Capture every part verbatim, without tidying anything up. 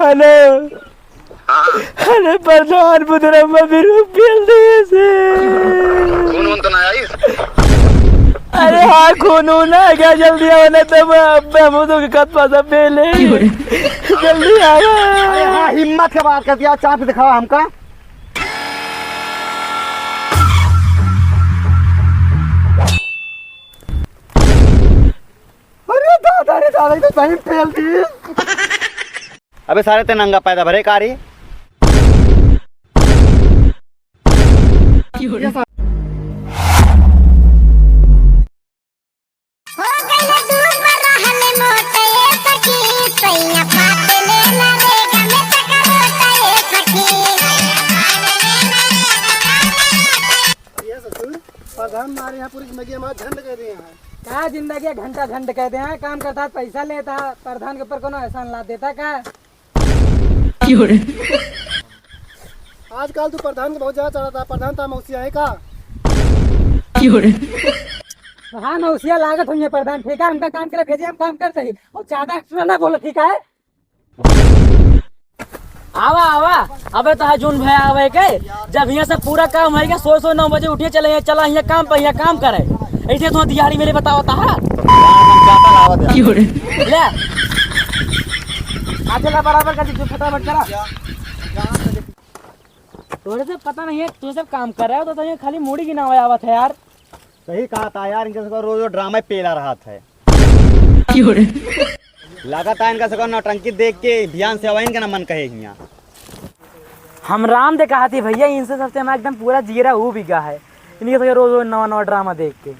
हेलो। हाँ। अरे प्रधान, बुधरम्मा बिरु पेल दिहिस। खून वून तो ना आइस? अरे हाँ, खून वून आ गया, जल्दी आओ ना, तब अब हम तो के कत पासा पेले। जल्दी आओ। अरे हाँ, हिम्मत के बात कर दिया, चाप दिखावा हमका। अरे दादा रे दादा, ई तो सही पेल दी। अबे सारे ते नंगा पैदा भरे का रे? हो गइल दूर रहल मोट ए सखी, सैया पात लेला रे गमे चकरोट ए सखी। ये ससुर, प्रधान मारे यहाँ पूरी जिंदगी हमार झंड कर दिए हैं। का जिंदगी घंटा झंड कर दे हैं? काम करता है, पैसा लेता है, प्रधान के ऊपर कोनो एहसान लाद देता का? क्यों रे? आजकल तू प्रधान के बहुत ज्यादा चढ़ा था। प्रधान ता मौसिया है का? क्यों रे? हाँ, मौसिया लागत होइहैं प्रधान, ठीक है? हमका काम के लिए भेजे, हम काम करते ही। और ज्यादा एक्स्ट्रा ना बोलो, ठीक है? आवा, आवा। अबे तो जौन भया आवे के, जब हियाँ से पूरा काम होइगा, सो सो नौ बजे उठिए, चले हियाँ, चला हियाँ काम पे, हियाँ काम करे। ऐसे तो दिहाड़ी मेरे बतावा ता। ले। आ चला बराबर कर दी, तू फटाफट करा। तोरे से पता नहीं है, तू सब काम कर रहा है तो, तो ये खाली मूड़ी गिनावे आवत है यार। सही कहा था यार, इनके सबका रोज रोज ड्रामा पेला रहत है। क्यों रे? लागत है इनका सबका नौटंकी देख के बिहान से आवा इनका ना मन कहे हियाँ। हम राम दे कहा थी भैया, इनसे सबसे हमारा एकदम पूरा जीरा ऊ बिगा है। इनके सबके रोज रोज नवा नवा ड्रामा देख के।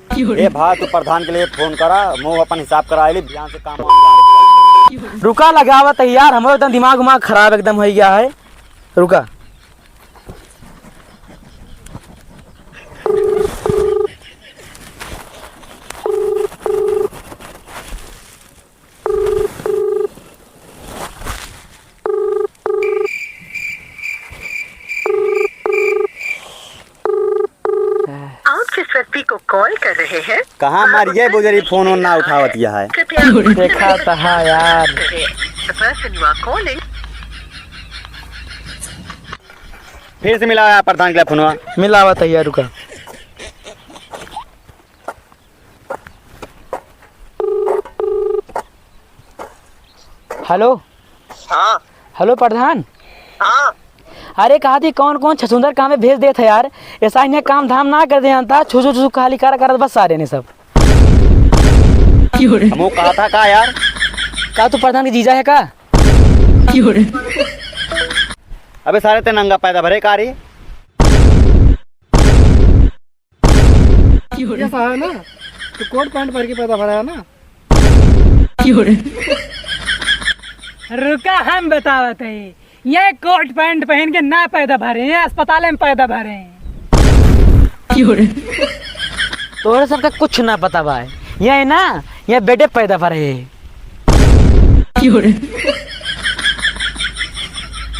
ए भाई, तू प्रधान के लिए फोन करा, मुँह अपन हिसाब करा ली, बिहान से काम वाम जाने। रुका, लगावत है यार, हमरो एकदम दिमाग उमाग खराब एकदम हो गया है। रुका। आप जिस व्यक्ति को कॉल कर रहे हैं, कहाँ मारिए बुजरी, फोन वोन ना उठावत यह है। कृपया देखा तो हाँ यार। The person you are calling। फिर से मिलावा यार प्रधान के लिए फोनवा। मिलावा तो यार, रुका। हेलो। हाँ। हेलो प्रधान। हाँ। अरे कहा थी कौन कौन छछुंदर काम में भेज देत है यार, ऐसा इन्हें काम धाम ना कर दे जानता, छुछू छुछू खाली करा करत बस सारे ने सब। हमो कहा था का यार? का तू प्रधान के जीजा है का? अबे सारे ते नंगा पैदा भरे का रे? ऐसा है ना, तो कोट पैंट पहन के पैदा भरा है ना। रुका, हम बतावत है, ये कोट पैंट पहन के ना पैदा भरे, ये अस्पताल में पैदा भरे। तोहरे सबका कुछ ना पता बा, ये है ना, ये बेटे पैदा भरे।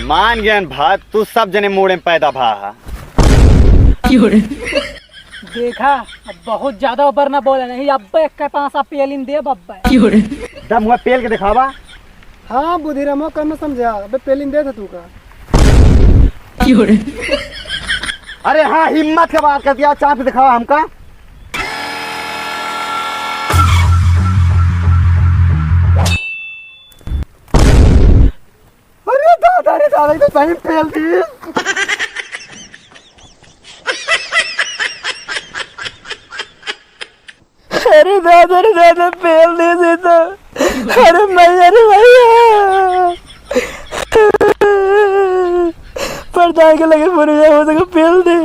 मान गयन भा, तू सब जने मूड़े में पैदा भा हा। देखा, अब बहुत ज्यादा ऊपर ना बोले, नहीं अब्बे एक के पास आप पेलिन देब अब्बे। दम हुआ पेल के दिखावा। हाँ बुधिरामो, कम समझा, अबे पेलिन दे था तू का। अरे हाँ, हिम्मत के बात कर दिया, चाप के दिखावा हमका। अरे दादा रे दादा, ये तो सही पेल दी। अरे दादा रे दादा, पेल दे देता। अरे मैया रे मैया। प्रधान के लगे फोन हो सके, पेल दे।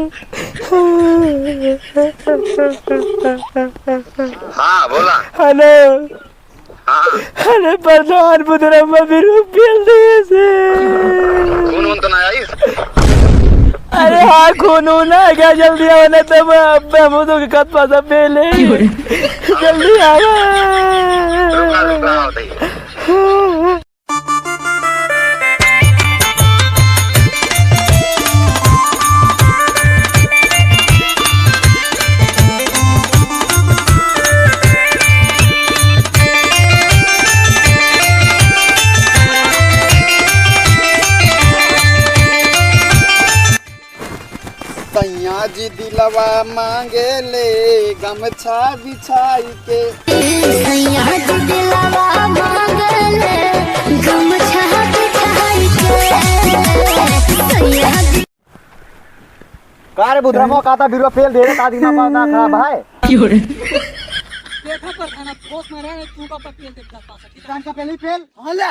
हाँ, बोला। हेलो। हाँ। अरे प्रधान, बुधरम्मा बिरु पेल देसे। खून वून तो ना आइस? अरे हाँ, खून वून आ गया, जल्दी आओ ना, तब अब हम तो के कत पासा पेले। जल्दी आओ। रुका, रुका, आओ, देखिए। जी दिलवा मांगे ले गमछा बिछाई के। सैया जी दिलवा मांगे ले गमछा बिछाई के। सैया जी का रे बुधरामो, का ता बिरुआ पेल दे रे, का दिमाग ना खराब है? देखा पर खाना ठोस में रहे, तू का पर पेल देख जा पासा। कान का पेल ही पेल। हाँ ले।